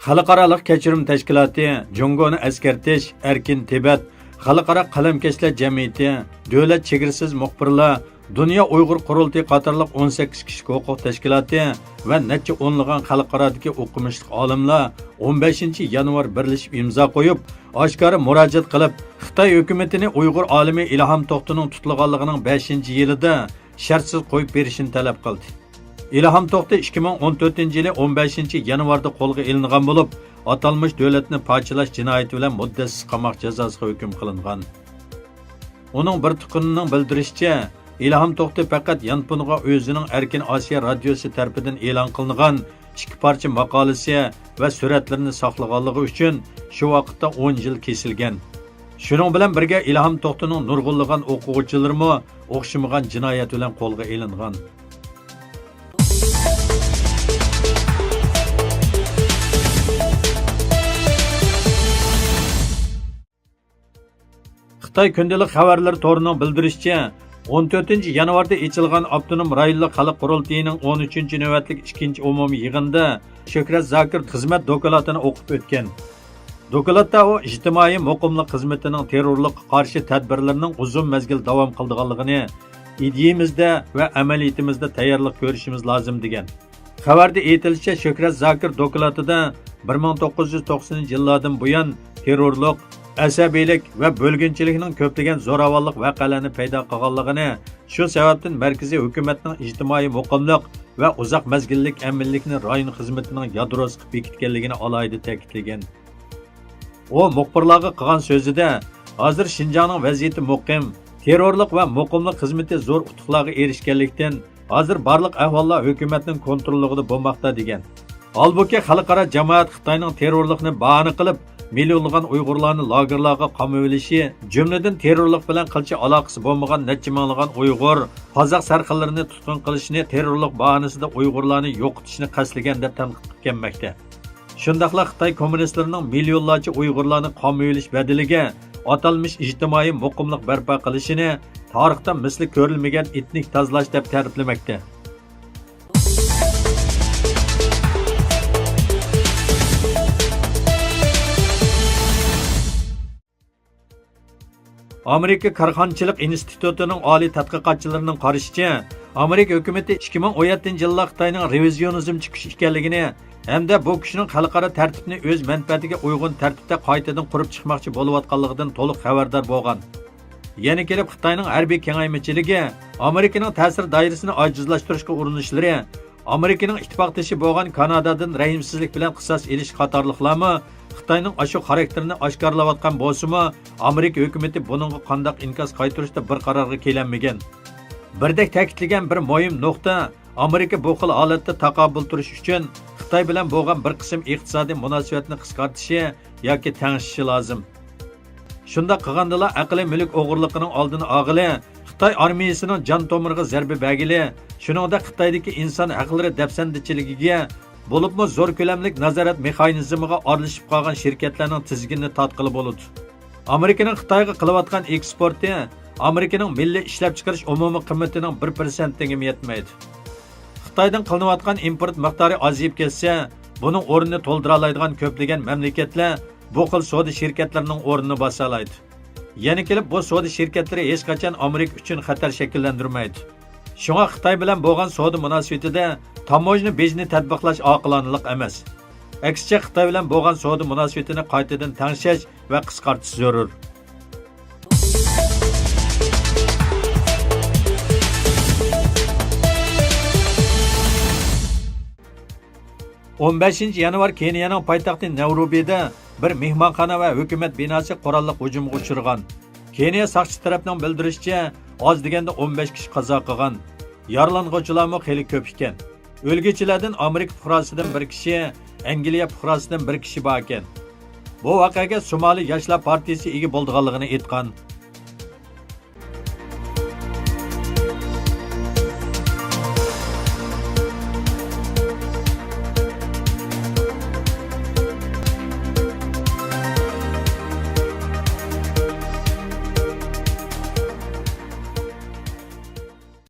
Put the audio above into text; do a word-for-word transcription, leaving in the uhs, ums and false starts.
خەلقئارالىق كەچۈرۈم تەشكىلاتى، جۇڭگونى ئەسكەرتىش، ئەركىن تىبەت، خەلقئارا قەلەمكەشلەر جەمئىيىتى، دۆلەت چېگرىسىز مۇخبىرلار، دۇنيا ئۇيغۇر قۇرۇلتىيى قاتارلىق ئون سەككىز كىشىلىك ھوقۇق تەشكىلاتى ۋە نەچچە ئونلىغان خەلقئارادىكى ئوقۇمۇشلۇق ئالىملار ئون بەشىنچى يانۋار بىرلىشىپ ئىمزا قويۇپ، ئاشكارا مۇراجىئەت قىلىپ، خىتاي ھۆكۈمىتىنى ئۇيغۇر ئالىمى ئىلھام توختىنىڭ تۇتۇلغانلىقىنىڭ بەشىنچى يىلىدا شەرتسىز قويۇپ بېرىشىنى تەلەپ قىلدى. ئىلھام توختى ئىككى مىڭ ئون تۆتىنچى يىلى ئون بەشىنچى يانۋاردا قولغا ئېلىنغان بولۇپ، ئاتالمىش دۆلەتنى پارچىلاش جىنايىتى بىلەن مۇددەتسىز قاماق جازاسىغا ھۆكۈم قىلىنغان. ئۇنىڭ بىر تۇغقىنىنىڭ بىلدۈرۈشىچە، ئىلھام توختى پەقەت يانفونغا ئۆزىنىڭ ئەركىن ئاسىيا رادىيوسى تەرىپىدىن ئېلان قىلىنغان ئىككى پارچە ماقالىسى ۋە سۈرەتلىرىنى ساقلىغانلىقى ئۈچۈن شۇ ۋاقىتتا ئون يىل كېسىلگەن. شۇنىڭ بىلەن بىرگە، ئىلھام توختىنىڭ نۇرغۇنلىغان ئوقۇغۇچىلىرىمۇ ئوخشىمىغان جىنايەت بىلەن قولغا ئېلىنغان. خىتاي كۈندىلىك خەۋەرلىرى تورىنىڭ بىلدۈرۈشىچە، ئون تۆتىنچى يانۋاردا ئېچىلغان ئاپتونوم رايونلۇق خەلق قۇرۇلتىيىنىڭ ئون ئۈچىنچى نۆۋەتلىك ئىككىنچى ئومۇمىي يىغىنىدا شۆھرەت زاكىر خىزمەت دوكلاتىنى ئوقۇپ ئۆتكەن. دوكلاتتا ئۇ ئىجتىمائىي مۇقىملىق خىزمىتىنىڭ تېررورلۇققا قارشى تەدبىرلىرىنىڭ ئۇزۇن مەزگىل داۋام قىلىدىغانلىقىنى، ئىدىيىمىزدە ۋە ئەمەلىيىتىمىزدە تەييارلىق كۆرۈشىمىز لازىم، دېگەن. خەۋەردە ئېيتىلىشىچە، شۆھرەت زاكىر دوكلاتىدا بىر مىڭ توققۇز يۈز توقسىنىنچى يىللاردىن بۇيان تېررورلۇق، ئەسەبىيلىك ۋە بۆلگۈنچىلىكنىڭ كۆپلىگەن زوراۋانلىق ۋەقەلەرنى پەيدا قىلغانلىقىنى، شۇ سەۋەبتىن مەركىزىي ھۆكۈمەتنىڭ ئىجتىمائىي مۇقىملىق ۋە ئۇزاق مەزگىللىك ئەمىنلىكنى رايون خىزمىتىنىڭ يادروسى قىلىپ بېكىتكەنلىكىنى ئالاھىدە تەكىتلىگەن. ئۇ مۇخبىرلارغا قىلغان سۆزىدە، ھازىر شىنجاڭنىڭ ۋەزىيىتى مۇقىم، تېررورلۇق ۋە مۇقىملىق خىزمىتى زور ئۇتۇقلارغا ئېرىشكەنلىكتىن، ھازىر بارلىق ئەھۋاللار ھۆكۈمەتنىڭ كونتروللۇقىدا بولماقتا، دېگەن. ھالبۇكى، خەلقئارا جامائەت خىتاينىڭ تېررورلۇقنى باھانە قىلىپ، مىليونلىغان ئۇيغۇرلارنى لاگېرلارغا قامىۋېلىشى، جۈملىدىن تېررورلۇق بىلەن قىلچە ئالاقىسى بولمىغان نەچچە مىڭلىغان ئۇيغۇر، قازاق سەرخىللىرىنى تۇتقۇن قىلىشىنى، تېررورلۇق باھانىسىدا ئۇيغۇرلارنى يوقىتىشنى قەستلىگەن دەپ تەنقىد قىلىپ كەلمەكتە. شۇنداقلا خىتاي كوممۇنىستلىرىنىڭ مىليونلارچە ئۇيغۇرلارنى قامىۋېلىش بەدىلىگە ئاتالمىش ئىجتىمائىي مۇقىملىق بەرپا قىلىشىنى تارىختا مىسلى كۆرۈلمىگەن ئېتنىك تازىلاش دەپ تەرىپلىمەكتە. ئامېرىكا كارخانىچىلىق ئىنستىتۇتىنىڭ ئالىي تەتقىقاتچىلىرىنىڭ قارىشىچە، ئامېرىكا ھۆكۈمىتى ئىككى مىڭ ئون يەتتىنچى يىللار خىتاينىڭ رېۋىزىيونىزمچى كۈچ ئىكەنلىكىنى ھەمدە بۇ كۈچنىڭ خەلقئارا تەرتىپنى ئۆز مەنپەئەتىگە ئۇيغۇن تەرتىپتە قايتىدىن قۇرۇپ چىقماقچى بولۇۋاتقانلىقىدىن تولۇق خەۋەردار بولغان. يەنە كېلىپ خىتاينىڭ ھەربىي كېڭەيمىچىلىكى، ئامېرىكىنىڭ تەسىر دائىرىسىنى ئاجىزلاشتۇرۇشقا ئۇرۇنۇشلىرى، ئامېرىكىنىڭ ئىتتىپاقدىشى بولغان كانادادىن رەھىمسىزلىك بىلەن قىساس ئېلىش قاتارلىقلارمۇ خىتاينىڭ ئاشۇ خاراكتېرىنى ئاشكارىلاۋاتقان بولسىمۇ، ئامېرىكا ھۆكۈمىتى بۇنىڭغا قانداق ئىنكاس قايتۇرۇشتا بىر قارارغا كېلەلمىگەن. بىردەك تەكىتلىگەن بىر مۇھىم نۇقتا، ئامېرىكا بۇ خىل ھالەتتە تاقابىل تۇرۇش ئۈچۈن خىتاي بىلەن بولغان بىر قىسىم ئىقتىسادىي مۇناسىۋەتنى قىسقارتىشى ياكى تەڭشىشى لازىم. شۇنداق قىلغاندىلا، ئەقلىي مۈلۈك ئوغرىلىقىنىڭ ئالدىنى ئالغىلى، خىتاي ئارمىيىسىنىڭ جان تومۇرىغا زەربە بەرگىلى، شۇنىڭدەك خىتايدىكى ئىنسان ھەقلىرى دەپسەندىچىلىكىگە، بولۇپمۇ زور كۆلەملىك نازارەت مېخانىزمىغا ئارىلىشىپ قالغان شىركەتلەرنىڭ تىزگىنىنى تارتقىلى بولىدۇ. ئامېرىكىنىڭ خىتايغا قىلىۋاتقان ئېكسپورتى ئامېرىكىنىڭ مىللىي ئىشلەپچىقىرىش ئومۇمىي قىممىتىنىڭ بىر پىرسەنتىگىمۇ يەتمەيدۇ. خىتايدىن قىلىنىۋاتقان ئىمپورت مىقدارى ئازىيىپ كەتسە، بۇنىڭ ئورنىنى تولدۇرالايدىغان كۆپلىگەن مەملىكەتلەر بۇ خىل سودا شىركەتلىرىنىڭ ئورنىنى باسالايدۇ. يەنە كېلىپ، بۇ سودا شىركەتلىرى ھېچقاچان ئامېرىكا ئۈچۈن خەتەر شەكىللەندۈرمەيدۇ. شۇڭا خىتاي بىلەن بولغان سودا مۇناسىۋىتىدە تاموژنا بېجىنى تەتبىقلاش ئاقىلانىلىق ئەمەس. ئەكسىچە، خىتاي بىلەن بولغان سودا مۇناسىۋىتىنى قايتىدىن تەڭشەش ۋە قىسقارتىش زۆرۈر. ئون بەشىنچى يانۋار كېنىيەنىڭ پايتەختى نەيروبىدا بىر مېھمانخانا ۋە ھۆكۈمەت بىناسى قوراللىق ھۇجۇمغا ئۇچرىغان. كېنىيە ساقچى تەرەپنىڭ بىلدۈرۈشىچە، ئاز دېگەندە ئون بەش كىشى قازا قىلغان. يارىلانغۇچىلارمۇ خېلى كۆپ ئىكەن. ئۆلگۈچىلەردىن ئامېرىكا پۇقراسىدىن بىر كىشى، ئەنگلىيە پۇقراسىدىن بىر كىشى بار ئىكەن. بۇ ۋەقەگە سومالى ياشلار پارتىيىسى ئىگە بولىدىغانلىقىنى ئېيتقان.